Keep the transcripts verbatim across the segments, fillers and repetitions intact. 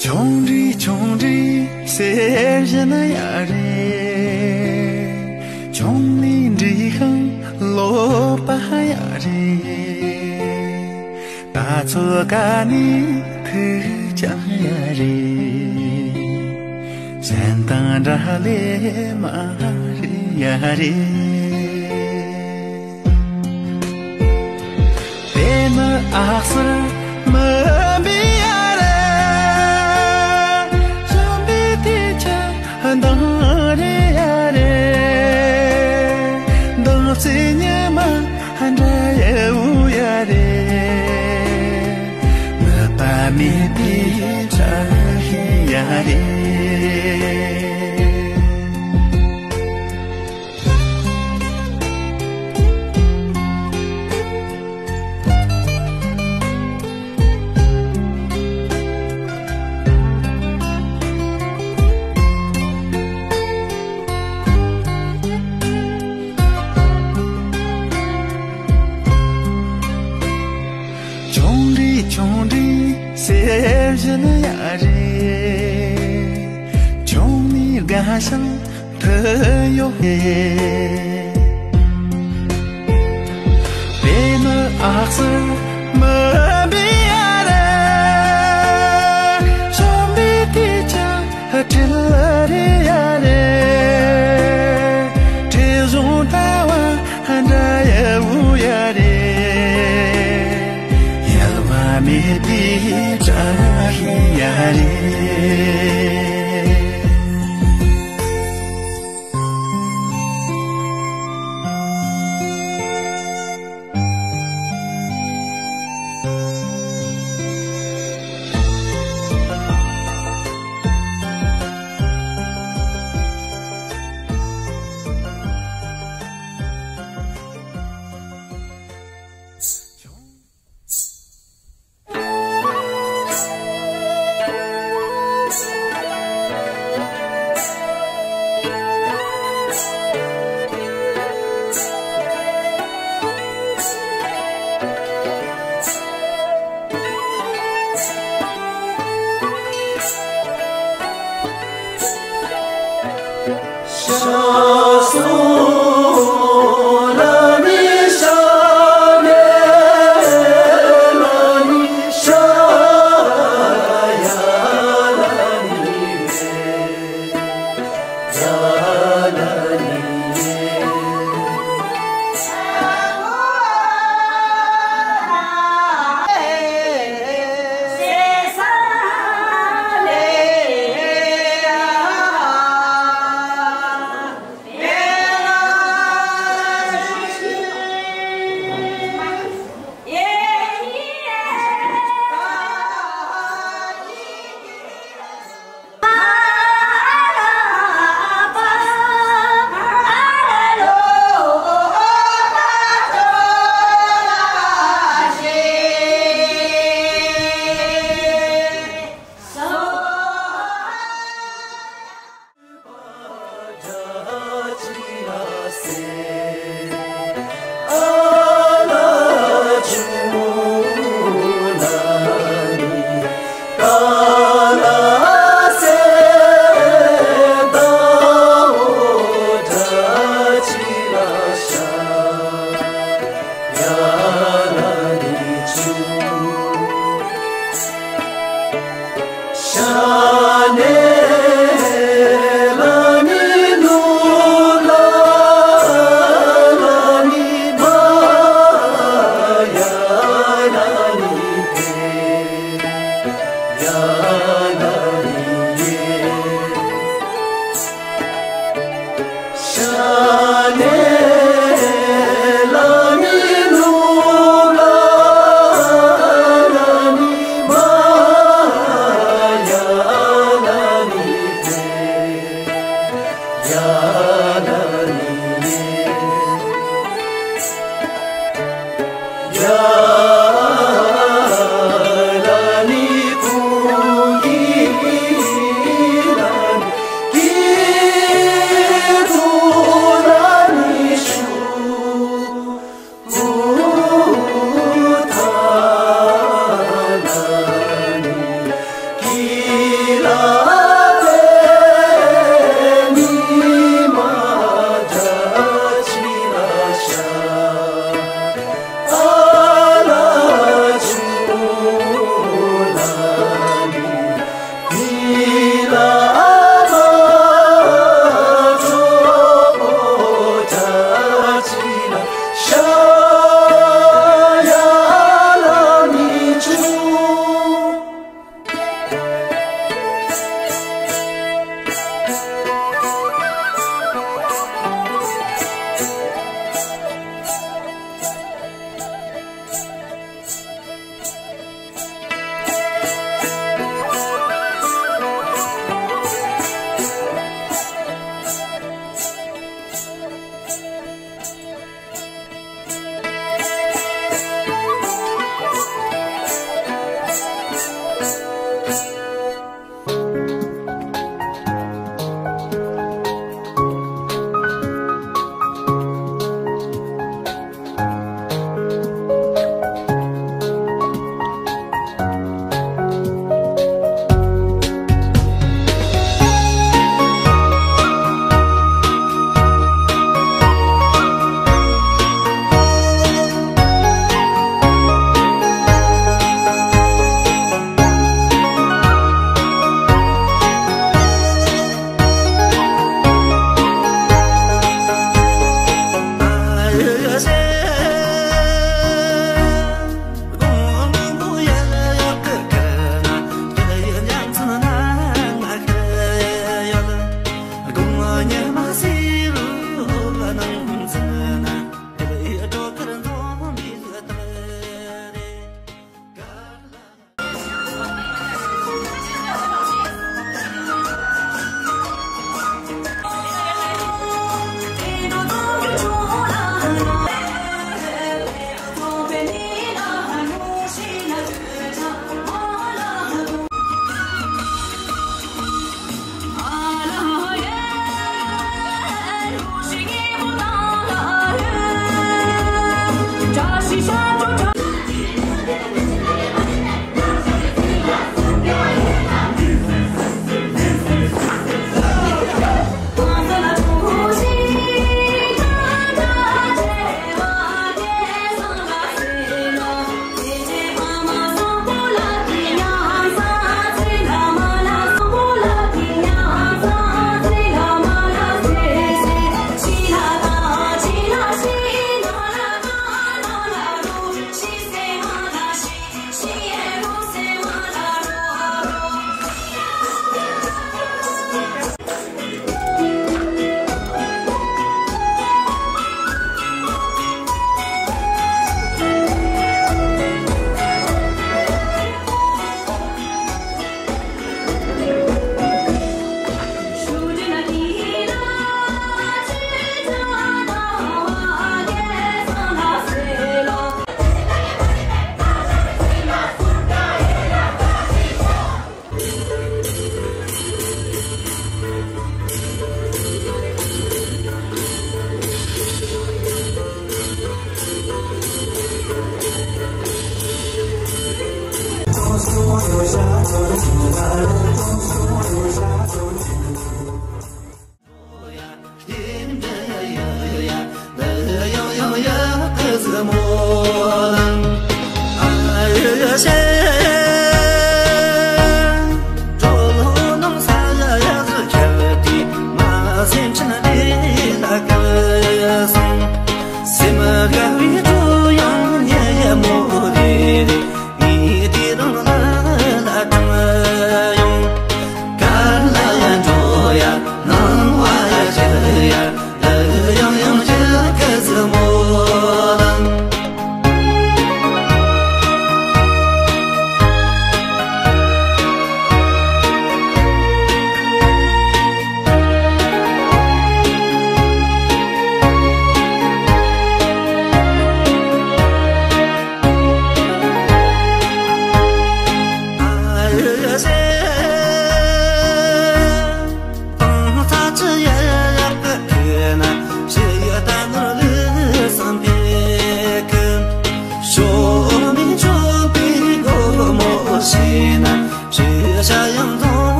ཆུང་འདྲིས་ཆུང་འདྲིས་ཟེར་བཞིན་ཡ་རེད། ཆུང་ནས་འདྲིས་ཤིང་ལོག་པ་ཡ་རེད། ད་ཚོད་ཀ་ནས་ཐུག་ཀྱང་ཡ་རེད། གཞན་དང་འདྲ་ལེ་མ་རེད་ཡ་རེད། དེ་ནི་ཨག་སར་མི་འབི་ཡ་རེད། བྱམས་པའི་དེ་ཆ་འདང་རེ་ཡ་རེད། འདང་སེ་ཉི་མ་འདྲ་ཡ་འུ་ཡ་རེད། ནུས་པ་མེད་པའི་བཀྲ་ཤིས་ཡ་རེད། ཆུང་འདྲིས་ཆུང་འདྲིས་ཟེར་བཞིན་ཡ་རེད། ཆུང་མའི་དགའ་ཞིང་དུ་ཡོད། དེ་ནི་ཨག་སར་མི་འབི་ཡ་རེད། བྱམས་པའི་དེ་ཆ་སྤྲེལ་རེ་ཡ་རེད། བྲེལ་བཟུང་ལྟ་བ་འདྲ་ཡ་འུ་ཡ་རེད། ཡལ་བ་མེད་པའི་བཀྲ་ཤིས་ཡ་རེད།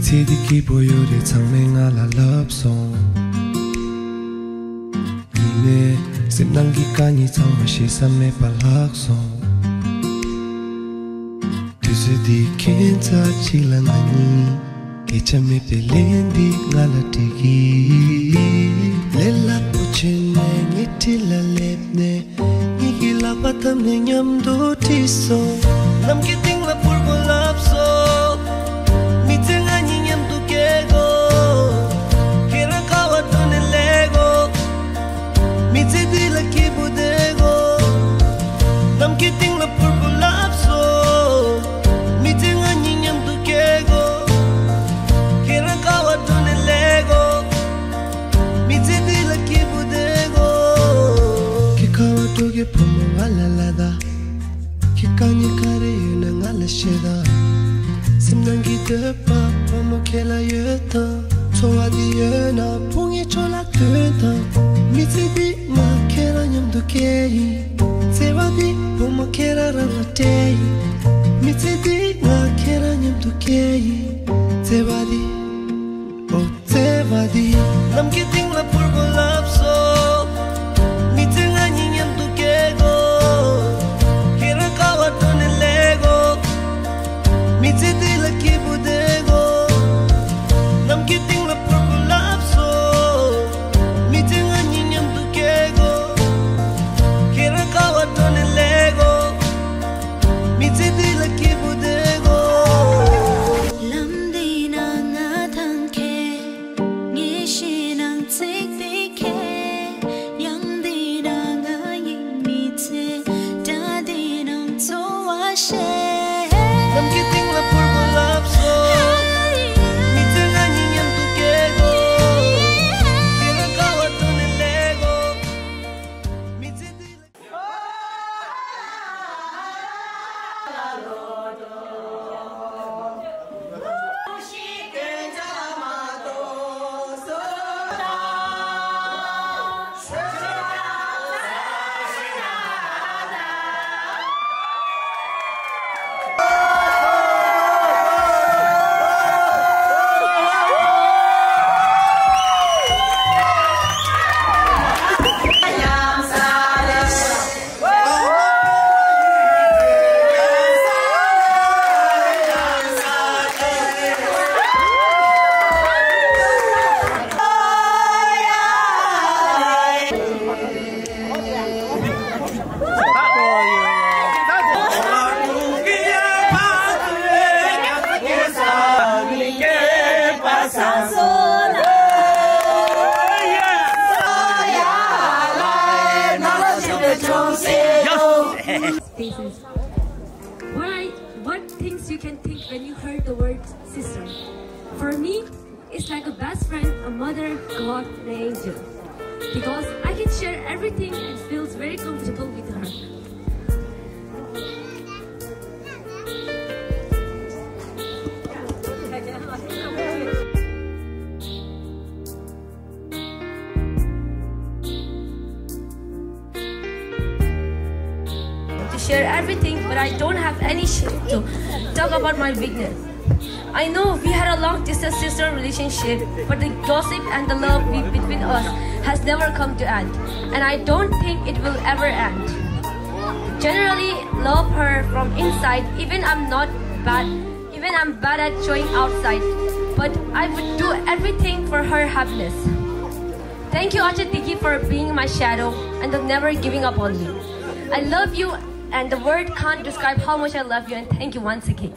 ཚེ་འདི་སྐྱིད་པོ་ཡོད་རེད་ཚང་མས་ང་ལ་ལབ་སོང་། ཉི་མས་སེམས་ནང་གི་དཀའ་ངལ་ཚང་མ་ཤེས་ས་མེད་པ་ལྷག་སོང་། དུས་ཚོད་འདི་ཁྱད་མཚར་ཅིག་ལ་ང་གཉིས། སྐད་ཆ་མེད་པའི་ལན་འདི་ང་ལ་སྤྲད་ཀྱི། ལས་སླ་པོ་བྱས་ནས་ཉལ་ཁྲི་ལ་སླེབས་ནས། ངེད་ཀྱི་ལག་པ་བསྡམས་ནས་མཉམ་དུ་ཁྲིད་སོང་། ནམ་མཁའི་སྟེང་ལ་འཕུར་དགོས་ལབ་སོང་། མི་ཚེ་ང་གཉིས་མཉམ་དུ་སྐྱེལ་དགོས། ཁྱེད་རང་ཀ་བ་འགྲོ་ནས་སླེབས་དགོས། མི་ཚེ་འདི་ལ་སྐྱིད་པོ་བསྡད་དགོས། ནམ་མཁའི་སྟེང་ལ་འཕུར་དགོས་ལབ་སོང་། མི་ཚེ་ང་གཉིས་མཉམ་དུ་སྐྱེལ་དགོས། ཁྱེད་རང་ཀ་བ་འགྲོ་ནས་སླེབས་དགོས། མི་ཚེ་འདི་ལ་སྐྱིད་པོ་བསྡད་དགོས། ཁྱེད་ཀ་བ་འགྲོ་གི་བུ་མོ་ང་ལ་ལབ་ད། ཁྱེད་དཀའ་ངལ་ག་རེ་ཡོད་ན་ང་ལ་བཤད་ད། སེམས་ནང་གི་འདོད་པ་བུ་མོ་ཁྱེད་ལ་ཡོད་ད། འཚོ་བ་འདི་ཡོད་ན་བུ་ངས་ཁྱོད་ལ་སྟོན་ད། མི་ཚེ་འདི་ང་ཁྱེད་རང་མཉམ་དུ་སྐྱེལ་ཡིན། བརྩེ་བ་འདི་བུ་མོ་ཁྱེད་རང་རང་ལ་སྤྲད་ཡིན། མི་ཚེ་འདི་ང་ཁྱེད་རང་མཉམ་དུ་སྐྱེལ་ཡིན། བརྩེ་བ་འདི། ཨོ། བརྩེ་བ་འདི། ནམ་མཁའི་སྟེང་ལ་འཕུར་དགོས་ལབ་སོང་། མི་ཚེ་ང་གཉིས་མཉམ་དུ་སྐྱེལ་དགོས། ཁྱེད་རང་ཀ་བ་འགྲོ་ནས་སླེབས་དགོས། མི་ཚེ་འདི་ལ་སྐྱིད་པོ་བསྡད་དགོས། ནམ་མཁའི་སྟེང་ལ་འཕུར་དགོས་ལབ་སོང་། མི་ཚེ་ང་གཉིས་མཉམ་དུ་སྐྱེལ་དགོས། ཁྱེད་རང་ཀ་བ་འགྲོ་ནས་སླེབས་དགོས། མི་ཚེ་འདི་ལ་སྐྱིད་པོ་བསྡད་དགོས། ལམ་འདི་ན་ང་དང་ཁྱེད། ངའི་ཞེད་སྣང་ཚིག་འདི་ཁྱེད། གཡང་འདི་ན་ང་གཉིས་མི་ཚེ། སྒྲ་འདི་ནང་འཚོ་བ་ཤེས། ནམ་མཁའི་སྟེང་ལ་འཕུར་དགོས་ལབ་སོང་། མི་ཚེ་ང་གཉིས་མཉམ་དུ་སྐྱེལ་དགོས། ཁྱེད་རང་ཀ་བ་འགྲོ་ནས་སླེབས་དགོས། མི་ཚེ་འདི་ལ། What I, what things you can think when you heard the word sister? For me, it's like a best friend, a mother, God, an angel. Because I can share everything and feels very comfortable with her. To share everything, but I don't have any shame to talk about my weakness. I know we had a long distance sister relationship, but the gossip and the love we, between us has never come to end, and I don't think it will ever end. Generally love her from inside, even I'm not bad, even I'm bad at showing outside, but I would do everything for her happiness. Thank you, Acha Digi, for being my shadow and the never giving up on me. I love you, and the word can't describe how much I love you, and thank you once again.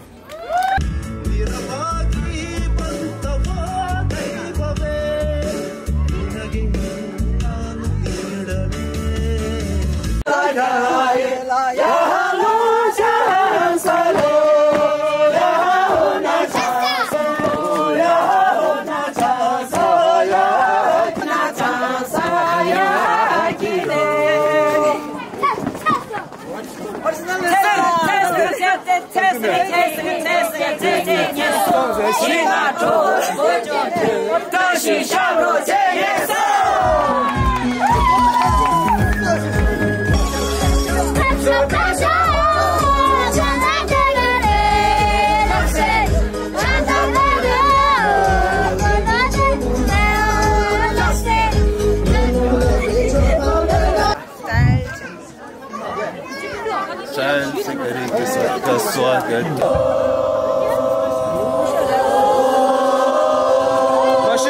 རིག་གི་ས་ཀ་སོ་ག་ད་ཤ།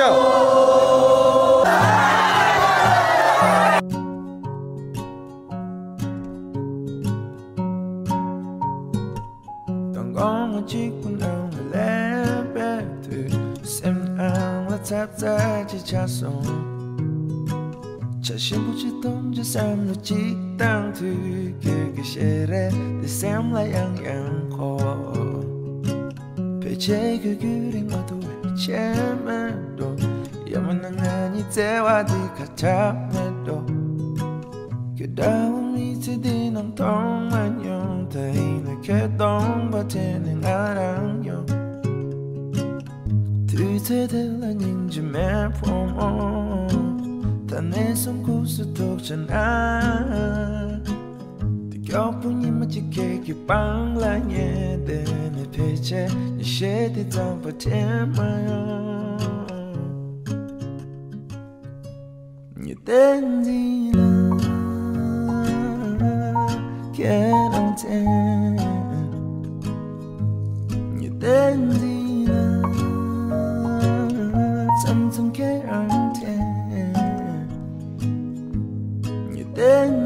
དང་གོང་མ་གཅིག་པུ་ནང་ལ་སླེབས་པའི་དུས། སེམས་ནང་ལ་ཚབ་ཚ་ཅིག་ཆགས་སོང་། ཆ་ཞིམ་པོ་ཅིག་འཐུང་ཅིག་བསམ་བློ་ཅིག་བཏང་དུས། ཁྱོད་ཀྱི་ཞལ་རས་དེ་སེམས་ལ་ཡང་ཡང་འཁོར། ཕལ་ཆེར་ཁྱོད་རྒྱུན་རིང་མ་ཐུབ་པའི་ཆད་མེད་འགྲོ། ཡང་མིན་ན་ང་གཉིས་བརྩེ་བ་འདི་ཁ་གྲག་མེད་འགྲོ། ཁྱོད་འདྲ་བོ་མི་ཚེ་འདི་ནང་མཐོང་མ་མྱོང་། ད་ཡིན་ན་ཁྱོད་སྟོང་པ་དྲན་ནས་ང་རང་ཡོང་། དུས་ཚོད་དེ་ལ་སྙིང་རྗེ་མེད་ཕོ་མོ། ད་ནས་བཟུང་ཁུག་སུ་ཐུག་བྱས་ན། དེ་མགྱོགས་པོ་ཉི་མ་གཅིག་ཁྱེད་ཀྱི་པང་ལ་ཉལ་བསྡད་ནས། ཕལ་ཆེར་ཉི་ཤེལ་དེ་ཙམ་པ་དྲན་མ་ཡོང་། ཉི་ཟླ་འདི་ལ་ཁྱེད་རང་དྲན། ཉི་ཟླ་འདི་ལ་མཚམས་མཚམས་ཁྱེད་རང་དྲན། ཉི་ཟླ་